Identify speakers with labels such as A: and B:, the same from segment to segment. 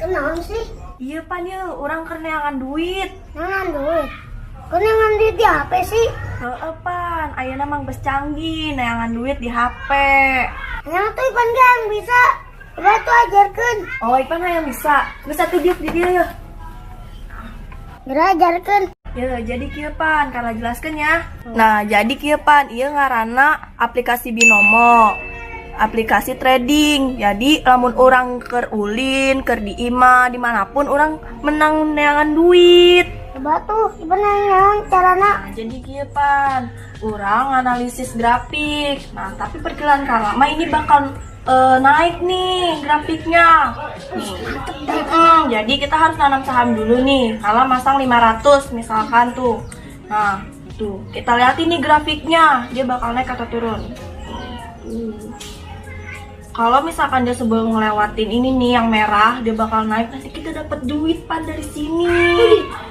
A: Kenaon sih?
B: Iya Pan ya, urang keur neangan duit.
A: Neangan duit. Kau neangan duit di HP sih?
B: Heeh Pan, ayeuna mah geus canggih neangan duit di HP.
A: Yang tuh Ipan gang bisa. Coba tuh ajarkeun.
B: Oh, Ipan hayang bisa. Geus atuh diuk di dieu ya.
A: Geura ajarkeun.
B: Ya, jadi kieu Pan, karena jelaskeun ya. Nah, jadi kieu Pan, ieu ngaranna aplikasi Binomo. Aplikasi trading. Jadi lamun urang keur ulin, keur di imah, dimanapun urang menang neangan duit.
A: Coba tuh Ipan nanya carana.
B: Nah, jadi kieu Pan, urang analisis grafik. Nah, tapi perkiraan Kak mah ini bakal naik nih grafiknya. Nih. Jadi kita harus nanam saham dulu nih. Kalau masang 500 misalkan tuh. Nah, tuh kita lihat ini grafiknya, dia bakal naik atau turun. Tuh. Kalau misalkan dia sebelum ngelewatin ini nih yang merah, dia bakal naik, nanti kita dapat duit Pan dari sini.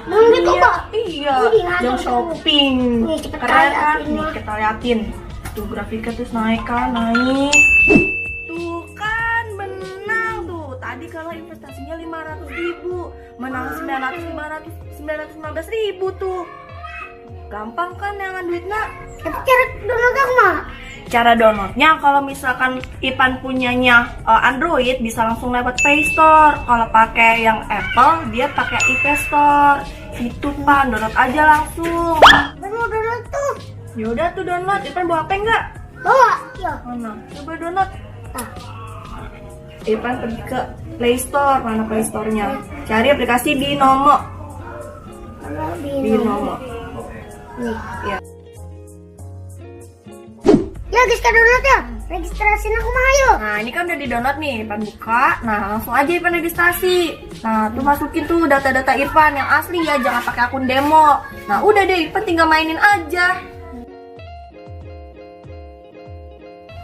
A: Belum gitu,
B: Iya,
A: Pak?
B: iya.
A: Wih, ngantuk
B: Jam
A: tuh.
B: shopping.
A: Wih, cepet
B: Keren
A: kaya
B: kan?
A: ini
B: Nih
A: mah.
B: kita liatin. Tuh grafiknya terus naik kan, naik. Tuh kan menang tuh. Tadi kalau investasinya 500.000, menang 915.000 tuh. Gampang kan yang duitnya?
A: Tapi cara download aku mah.
B: Cara downloadnya kalau misalkan Ipan punyanya Android bisa langsung lewat Play Store. Kalau pakai yang Apple dia pakai App Store. Situ Pan, download aja langsung.
A: Ipan mau download tuh.
B: Ya udah tuh download. Ipan bawa HP nggak?
A: Bawa. Ya.
B: Mana? Coba download.
A: Ah.
B: Ipan pergi ke Play Store. Mana Play Store-nya? Cari aplikasi Binomo.
A: Kalau Binomo.
B: Binomo.
A: Nih.
B: Ya.
A: Ya guys, kita download ya. Registrasiin aku mah ayo.
B: Nah, ini kan udah di-download nih, Ipan buka. Nah, langsung aja Ipan registrasi. Nah, tuh masukin tuh data-data Irfan yang asli ya, jangan pakai akun demo. Nah, udah deh, Ipan tinggal mainin aja.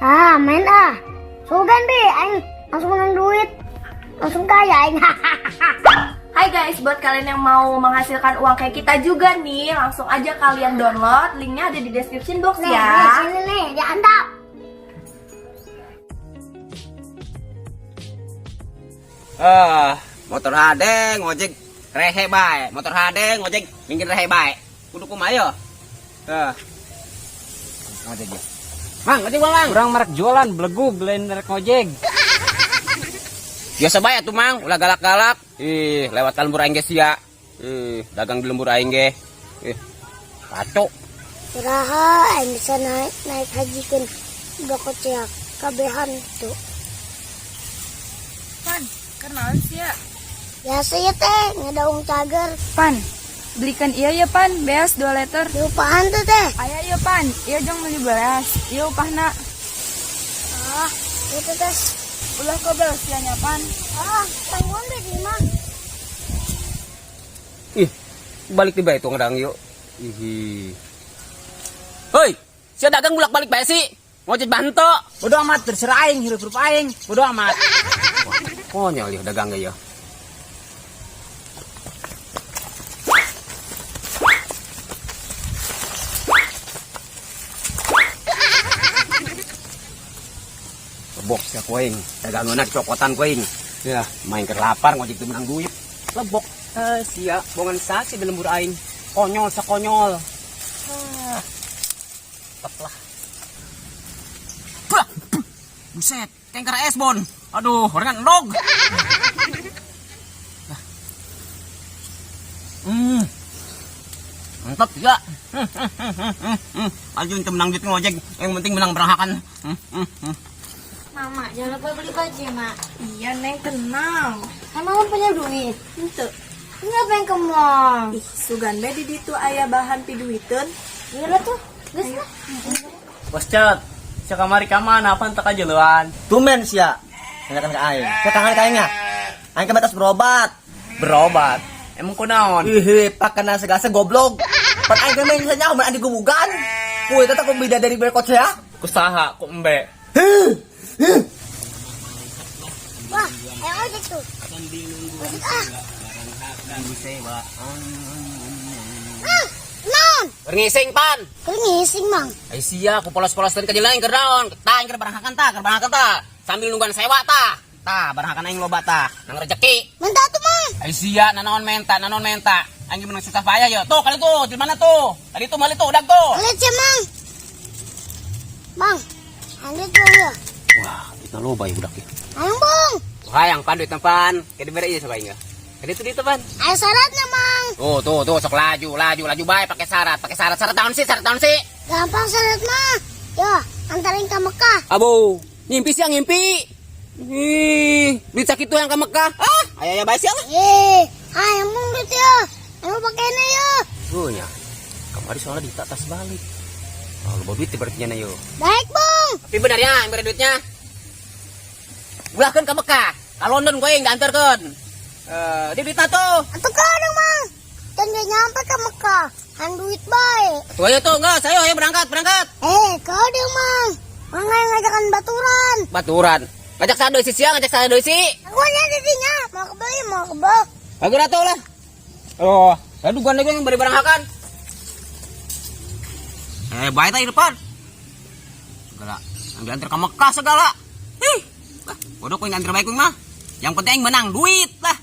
A: Ah, main ah. Sugan be, aing langsung menang duit. Langsung kaya aing.
B: Hai guys, buat kalian yang mau menghasilkan uang kayak kita juga nih, langsung aja kalian download. Linknya ada di description box
A: Nih,
B: ya.
A: nih, sini nih, diantap.
C: Ah, motor HD ngojek rehe bae, motor HD ngojek minggir rehe bae. Kudu kumaha yo? Ah. Ngojek ya. Mang, ngojek Bang, Mang.
D: Urang merek jualan belegug lain merek ngojek.
C: Biasa bae atuh Mang, ulah galak-galak. Ih, lewat lembur aing ge sia. Ih, dagang di lembur aing ge. Ih, kacau.
A: Iraha aing bisa naik naik haji kan udah keceak kabehan tuh.
E: Pan, kenalan sih ya.
A: Biasa ya teh, ngedaung cager.
E: Pan, belikan iya ya Pan, beas 2 liter.
A: Diupahan tuh teh.
E: Ayah iya Pan, iya jong beli beras. Iya upahna.
A: Ah, itu teh.
E: Ulah kau belas Pan.
A: Ah, tangguhan deh di mah.
C: Ih, balik tiba itu ngedang yuk. Ih. Hoi, sia dagang bolak-balik bae sih. Ngojek banto.
D: Bodo amat terserah aing hirup hirup aing. Bodo amat.
C: Wah, konyol ya dagangnya ya. Lebok sia kuing, dagangan cokotan kuing. Ya, main kerlapar ngojek teu menang duit. Lebok sia bongan sasi di lembur aing. Konyol sakonyol. Ah. Tetep lah. Bah, buset, kengker es bon. Aduh, orang endog. Mantap ya. Maju untuk menang duit ngojek, yang penting menang berahakan.
A: Mama, jangan lupa beli baju ya, Mak.
B: Iya, Neng, tenang.
A: Kan Mama punya duit.
B: Henteu.
A: Ini apa yang ke mall?
B: Ih, sugan be di ditu aya bahan piduiteun.
A: Iya lah tuh. Geus lah.
F: Bos Cet, sia kamari ka mana pan tak kajeluan.
G: Tumben sia. Tanyakan ke aing. Saya kangen ke aing ya. Aing ke batas berobat.
F: Berobat. Emang kunaon?
G: Ih, pakana segasa goblok. Pan aing ke main bisa nyaho man andi gubugan. Kuy tetap beda dari berkot ya.
F: Kusaha ku embe.
A: Wah, ayo ojek tuh. Ojek ah. Ah, non.
C: Ngising pan.
A: Keur ngising, Mang.
C: Ai sia ku polos-polos teh kajeluan keur naon? Tah aing keur baranghakan tah, keur baranghakan tah. Sambil nungguan sewa tah. Tah, barang aing loba tah. Nang rezeki.
A: Minta tuh, Mang.
C: Ay sia, nanaon menta, nanaon menta. Aing menang susah payah ya. Tuh, kali tuh, di mana tuh? Kali tuh, mali tuh, udah tuh.
A: Lihat sih, Mang. Bang, ambil tuh ya.
C: Wah, duitna loba ya budak ya.
A: Ayo, Bang.
C: Hayang pan duit pan. Kaya diberi ieu sama aing. Kaya itu duit pan.
A: Ayo syaratnya, Mang.
C: Tuh, tuh, tuh, sok laju, laju, laju bae pakai syarat, pakai syarat, syarat tahun sih, syarat tahun sih.
A: Gampang syarat mah. Ya, antarin ke Mekah.
C: Abo, ngimpi sih ngimpi. Ih, duit sakitu yang ke Mekah. Ah, aya aya bae sia lah.
A: Eh, ayo mung duit ya. Ayo pakainya ya.
C: Oh nya. Kamari soalnya di tas balik. Oh, loba duit berarti nya yo.
A: Baik, Bang.
C: Tapi benar ya, yang beri duitnya. Ulahkeun ke Mekah. Ka London gue yang diantarkeun. Eh, di duitna tuh.
A: Atau kadang, Mang. Dan dia nyampe ke Mekah. Han duit baik.
C: Tuh ayo tuh, enggak, saya ayo berangkat, berangkat.
A: Eh, kau dong, Mang. Mang yang ngajakan baturan.
C: Baturan. Ngajak saya deui sia, ngajak saya deui si.
A: Aku aja didinya. Mau kebeli, mau kebel.
C: Aku dah lah. Oh, aduh gua gue yang beri barang hakan. Eh, baik tadi depan. Segala, ambil antar ke Mekah segala. Ih, lah, bodoh kau yang antar baik mah. Yang penting menang duit lah.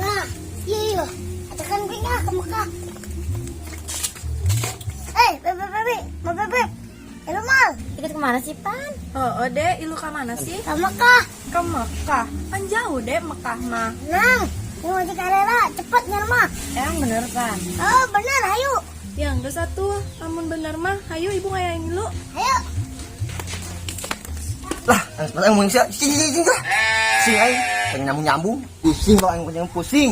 A: Nah, iya, iya. Ajakan gue nggak ke Mekah. Eh, bebe, bebe, mau bebe. Halo, Mal.
B: Ikut kemana sih, Pan? Oh, dek, ilu ke mana sih?
A: Ke Mekah.
B: Ke Mekah. Kan jauh, dek, Mekah mah.
A: Nang, ini ojek karera, cepet nyermah.
B: Emang bener, Pan?
A: Oh, bener, ayo.
B: Ya enggak satu, namun bener mah, hayu ibu ngayain lu.
A: Ayo.
G: Lah, ang sepatu aing sia. Sing sing sing lah. Sing aing teu nyambung-nyambung. Pusing kok aing pusing pusing.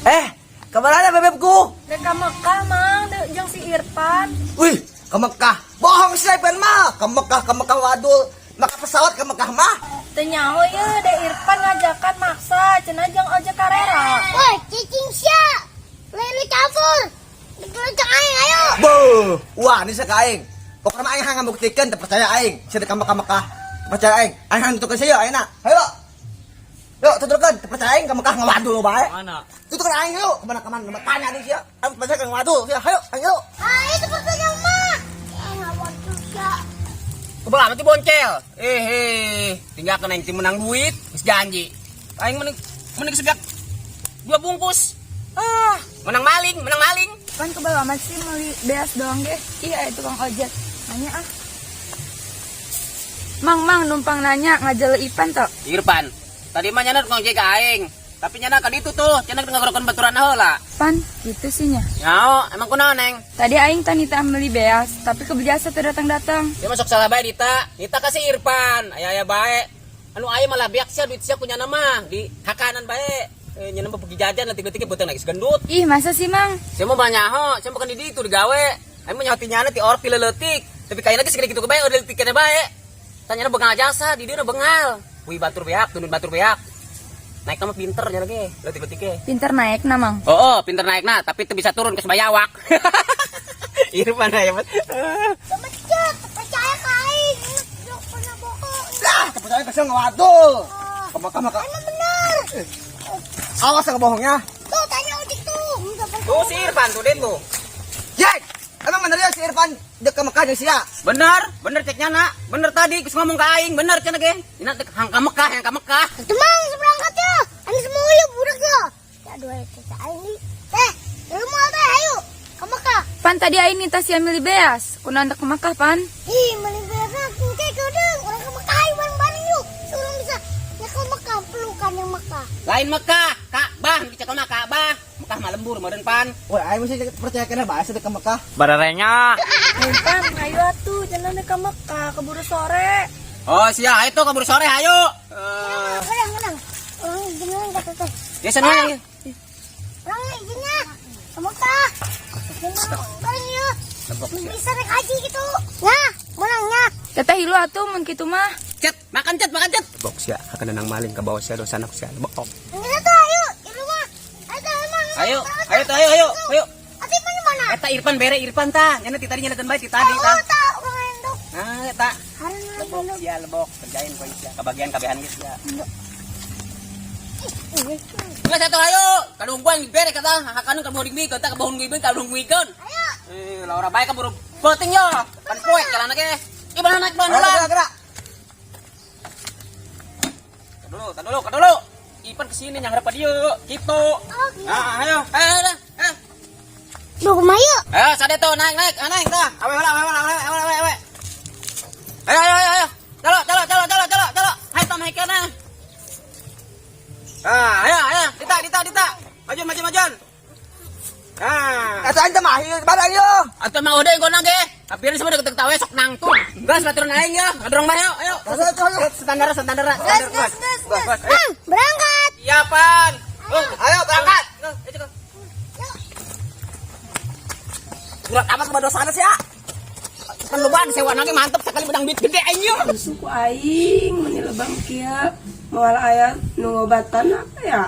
G: Eh, kemana bebekku?
B: Dek ke Mekah, Mang, dek jeung si Irfan.
G: Wih, ke Mekah. Bohong sih Ipan mah. Ke Mekah, ke Mekah wadul. Maka pesawat ke Mekah mah.
B: Teu nyaho ye, dek Irfan ngajakan maksa, cenah jeung ojek karera.
A: Woi, cicing sia. Lele campur. Dikelecek aing, ayo.
G: Beuh, wah ini saya aing. Pokoknya mah aing hang ngabuktikan teu percaya aing. Sia ke Mekah Mekah. Teu percaya aing. Aing hang tuturkeun sia ayeuna. Hayo. Yuk, tuturkeun, teu percaya aing ke Mekah ngawadul bae.
F: Mana?
G: Tuturkeun aing yuk, kemana kemana tanya deui sia. Aing percaya ke ngawadul sia. Hayo, aing yuk.
A: Ah, itu pertanyaan mah. Eh, ngawadul sia.
C: Kebel amat boncel. Eh, eh, tinggal kena yang menang duit, geus janji. Aing mending mending sebiak dua bungkus. Ah, menang maling, menang maling.
E: Pan kebal amat sih beli beas doang deh. Iya, itu tukang ojek. Nanya ah. Mang, mang, numpang nanya ngajal Ipan toh.
C: Irfan, tadi mah nyana tukang jaga aing. Tapi nyana kan itu tuh, nyana ngagorokan baturan heula.
E: Pan, gitu sih nya.
C: Nyao, emang kunaon neng?
E: Tadi aing tanita beli beas, tapi kebiasa teu datang-datang.
C: Dia masuk salah bae Dita. Dita kasih Irfan, aya-aya bae. Anu aya malah biak sia duit sia ku nyana mah di hakanan bae. Eh, nyana mah pergi jajan letik-letiknya beuteung lagi segendut.
E: Ih, masa sih, Mang?
C: Saya mau banyak ho, saya bukan di ditu digawe. Aing mah nyahoti nyana ti orok ti leuletik. Tapi kayaknya lagi segede gitu ke bae udah leutiknya bae. Tanyana bengal jasa, di dieu bengal. Wih batur beak, tunun batur beak. Naik nama pinter nyana ge, leutik-leutiknya.
E: Pinter naik nah, Mang.
C: Oh, oh, pinter naik nah, tapi itu bisa turun ke sebayawak. Irfan aya mah.
A: Kebecut, percaya ke aing. Ini pernah bohong.
G: Lah, teu percaya ke sia ngawadul. Ke Mekah Mekah.
A: Emang bener.
G: Awas bohongnya.
A: Tuh, tanya ojek tuh. Enggak
C: Tuh si Irfan tuh Den tuh.
G: Yek, emang bener ya si Irfan dek ke Mekah jeung sia?
C: Bener, bener cek nyana. Bener tadi geus ngomong ke aing, bener cenah ge. Ina teh hang ka Mekah, hang ka Mekah.
A: Itu mang seberangkat ya. Ini semua yuk budak ya. Aduh, itu aing nih. Teh, lu mau teh, ayo. Ke Mekah.
E: Pan tadi aing minta sia beli beas. Kunaon teu ke Mekah, Pan?
A: Ih, mending beres kayak kedeng. Orang ke Mekah, ayo bareng-bareng yuk. Orang bisa ya ke Mekah, pelukan yang Mekah.
C: Lain Mekah, Ka'bah, dicekal mah Ka'bah. Mekah mah lembur meureun pan.
G: Wah, aing mesti percaya kana bae dek ke Mekah.
D: Bararenya.
B: Pan, ayo atuh, jangan dek ke Mekah, keburu sore.
C: Oh, sia, ayo tuh keburu sore, ayo. Eh,
A: Kadang, kadang. Orang izinnya enggak teh.
C: ya senang.
A: Orang izinnya ke Mekah. Bareng yuk. Bisa naik haji gitu. Nah, menangnya.
E: Teteh hilu atuh mun kitu mah.
C: Cet, makan cet, makan cet. Bok sia, akan nenang maling ke bawah sia dosa anak sia. Bok.
A: Enggak tuh, ayo. Di rumah. Ayo, tuh, emang.
C: Ayo, ayo tuh, ayo, ayo, ayo.
A: Ati mana mana?
C: Eta Irfan bere Irfan ta, nyana ti tadi nyana bae ti tadi ta.
A: Oh, tahu orang endok.
C: Nah, eta.
A: Hari
C: Lebok sia, lebok, kerjain koin sia. Kebagian kabehan geus sia.
A: Ih,
C: Geus atuh ayo. Kadungguan bere kata hakanun ka buhun mikeun tah ka buhun mikeun ka buhun mikeun.
A: Ayo.
C: Eh, laura bae ka buru penting yo. Pan poek jalan ge. Ih bener naik ban
G: Ayo,
C: ulah.
G: gerak, gerak.
C: Dulu, tar dulu, tar dulu. Ipan kesini yang harapan dia, gitu. Ah, ayo, ayo, ayo, ayo.
A: Duh, kumaha yuk?
C: Ayo, sade tuh, naik, naik, ah, naik, dah. Awe, awe, awe, awe, awe, awe, awe. Ayo, ayo, ayo, ayo. Calo, calo, calo, calo, calo, calo. Hai, tom, hai, kena. Ah, ayo, ayo, dita, dita, dita. Maju, maju, maju. Ah.
G: Atuh aing teh mah ieu barang yo.
C: Atau emang udah yang gonang ge. Tapi ini semua deket ketawa sok nangtung. Gas, baturan aing ya. Kadorong mah, ayo, ayo. Standar, standar, standar.
A: Gas, gas, gas, gas. Mang, berangkat.
C: Iya, Pan. Oh,
G: Ayo berangkat.
C: Berat amat sama dosana sih, ya. Kan luban sewa nage mantep sekali bedang duit gede aing yo.
H: Suku aing meni lebam kieu moal aya nu ngobatan apa ya?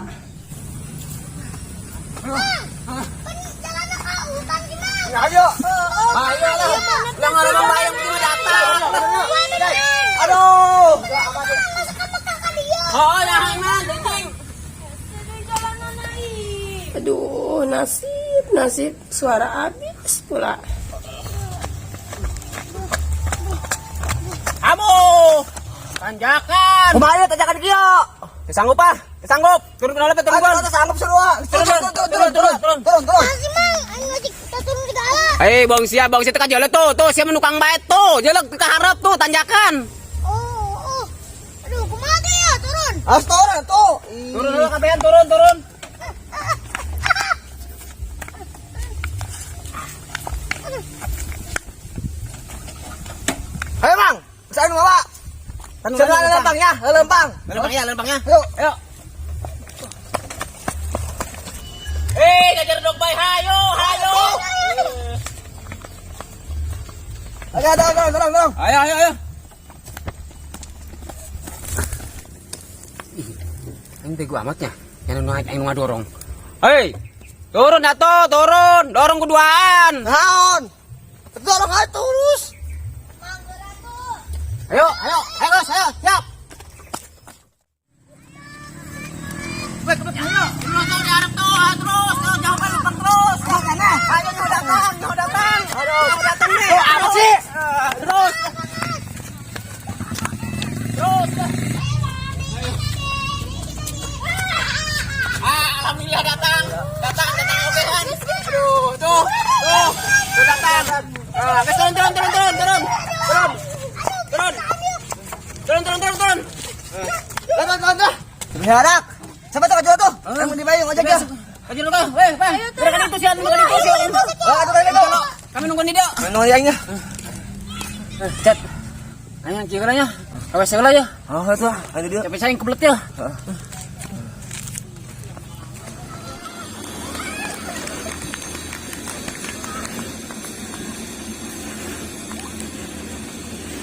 A: Jalan ke hutan gimana?
G: Ayo.
C: Ayo lah. Lah ngaran bayang kudu datang.
G: Aduh.
A: Masuk ke Mekah kali ya.
C: Oh, ya man, dencing.
H: Aduh, nasib nasib suara habis pula.
C: Kamu. Tanjakan.
G: Kumaha ieu tanjakan kieu?
C: Sanggup ah? Sanggup. Turun ke dalam, turun.
G: Aduh, sanggup sarua. Turun, turun, turun, turun, turun, turun, turun.
A: Masih mang, ayo ngajak kita turun segala.
C: Eh, bang sia, bang sia teka jalan tuh, tuh sia menukang bae tuh, jalan ke harap tuh tanjakan.
A: Oh, oh. Aduh, kumaha tuh ya turun.
G: Harus turun tuh.
C: Turun dulu kabehan, turun, turun.
G: Ayo, Bang. Saya nu bawa. Saya lempang ya, lempang.
C: Lempang ya, lempang ya.
G: Ayo.
C: Ayo. Eh, jajar dog bay, hayo, hayo.
G: Ayo, turun, turun, turun, turun.
C: Ayo, ayo, ayo. Ini bego amatnya. Yang naik, yang ngadorong. Hei, turun atuh, turun, dorong keduaan.
G: Naon? Dorong aja terus.
C: Ayo, ayo, ayo, guys, ayo, siap. Weh, kebet, ayo. Terus tuh diharap tuh, ayo, terus, terus, jauh kan, lempang terus. Ayo, nyaho datang, nyaho datang. Nyaho datang nih.
G: Tuh, apa sih?
C: Terus. Terus. Ah, alhamdulillah datang. Datang, datang oke kan. Aduh, tuh, tuh, tuh datang. Ah, guys, turun, turun, turun, turun, turun. Turun. Turun. Turun, turun, turun, turun.
G: Turun, turun, turun. Berharap. Siapa tuh kajua tuh? Yang mau dibayar ojek ya.
C: Maju dulu kau, weh, weh. Gerakan itu sian, gerakan itu sian.
G: Ah, aduh, aduh, aduh.
C: Kami nunggu nih dia.
G: Nunggu aingnya.
C: Cet. Ayo, kira nya. Awas segala ya.
G: Oh, itu ah, ada dia.
C: Capek saya yang kebelet ya.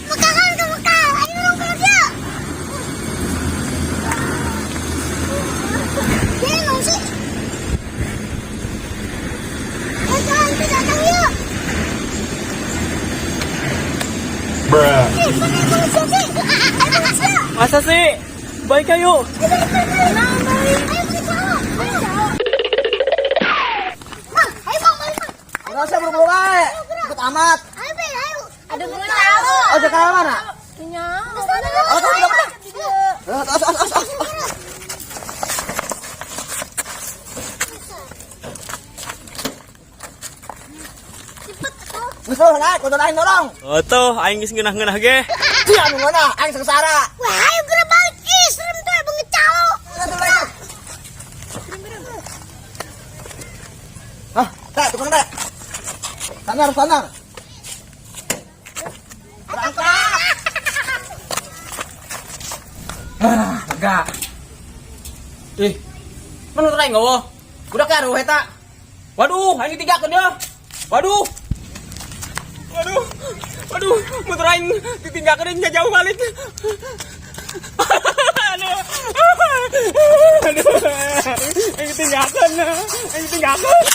A: Mekah kan ke Mekah. Ayo dong ke dia. Dia nong sih. Eh, jangan itu datang yuk. Bruh. Eh, mana yang manusia sih? Ayo manusia.
F: Masa sih? Baik ayo.
A: Ayo, balik, balik. Mang, ayo bang, balik bang.
G: Enggak usah buru-buru bae. Cepet amat.
A: Ayo, Be, ayo. Aduh, gue tahu.
G: Ojek ke mana?
A: Oh,
G: tuh, udah, udah. Os, os, os, os.
A: Cepet, tuh.
G: Geus lu naik, kudu aing dorong.
F: Oh tuh, aing geus ngeunah-ngeunah ge.
G: Sia nu ngeunah, aing sengsara.
A: Wah, ayo gerak balik. Ih, serem tuh, abang ngecalo.
G: Hah, tak tukang tak. Sanar, sanar. Berangkat.
C: Ah, lega. Ih, mana tadi nggak? Udah karuh eta. Waduh, aing ditinggalkeun ya. Waduh. Waduh. Waduh, motor aing ditinggalkeun nya jauh balik. Aduh. Aduh. Aing ditinggalkeun. Aing ditinggalkeun.